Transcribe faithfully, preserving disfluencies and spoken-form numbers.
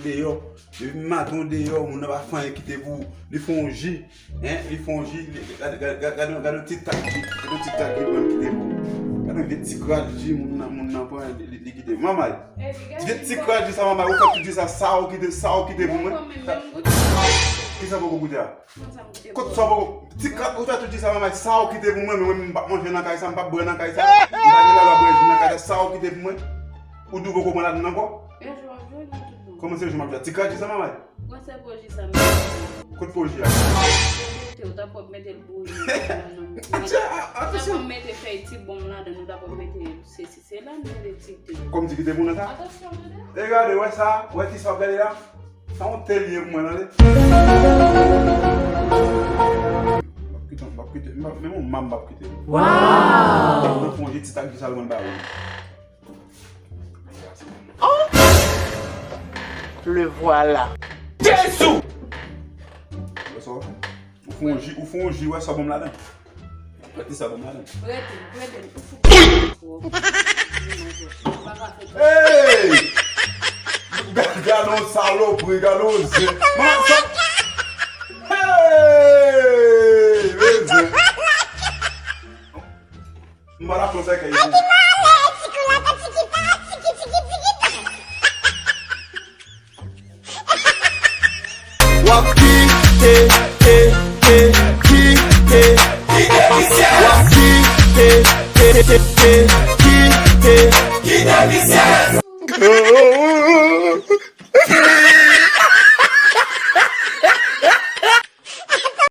deyò. Depi maten w deyò, moun nan pa fè anyen kite pou ou. Li fè yon ji, hein, li fè yon ji, li, gade, gade, gade, gade, gade yon ti tak ji, gade yon ti tak ji li pran kite pou ou. Gade yon vye ti kras ji moun nan, moun nan pran, li, li, li kite. Manmay, vye ti kras ji sa, manmay, ou fè tout ji sa, sa ou kite, sa ou kite pou mwen. Kisa poko goute a? Kot sa poko, ti kras, ou fè tout ji sa, manmay, sa ou kite pou mwen, men mwen, m p ap manje nan kay sa, m p ap bwè nan kay sa, m pa gen lalwa bwè ji nan kay sa, sa ou kite pou mwen? Ou di w poko pran ladann ankò? Kòman se jou m ap jwe? Ti kras ji sa, manmay. Kot po ji a? Atya, atya, atya. Mete fèy ti bonm ladan, nou ta pral mete sesi, sela, nou mete ti te. Kòm ti kite pou nou sa? E gade, wè sa, wè ti sa w ap gade la? Sa yon tel ye pou mwen, tande. M ap kite, m ap kite, m ap, men yon mam m ap kite. Waw! Nan fon, je ti tak di sa l konn ba ou. Le voilà. Jezi! Wè sa w fè? Ou fè yon ji, ou fè yon ji, wè sa bon ladan. Wè ti sa bon ladan. Rete, rete, ou fou. Hey! Ga-, gade yon salopri, gade yon zen. Manman sa. Hey! Men zen. M pa la konsa kay pou. W ap kite, e, e, kite. W ap kite, e, e, e, e.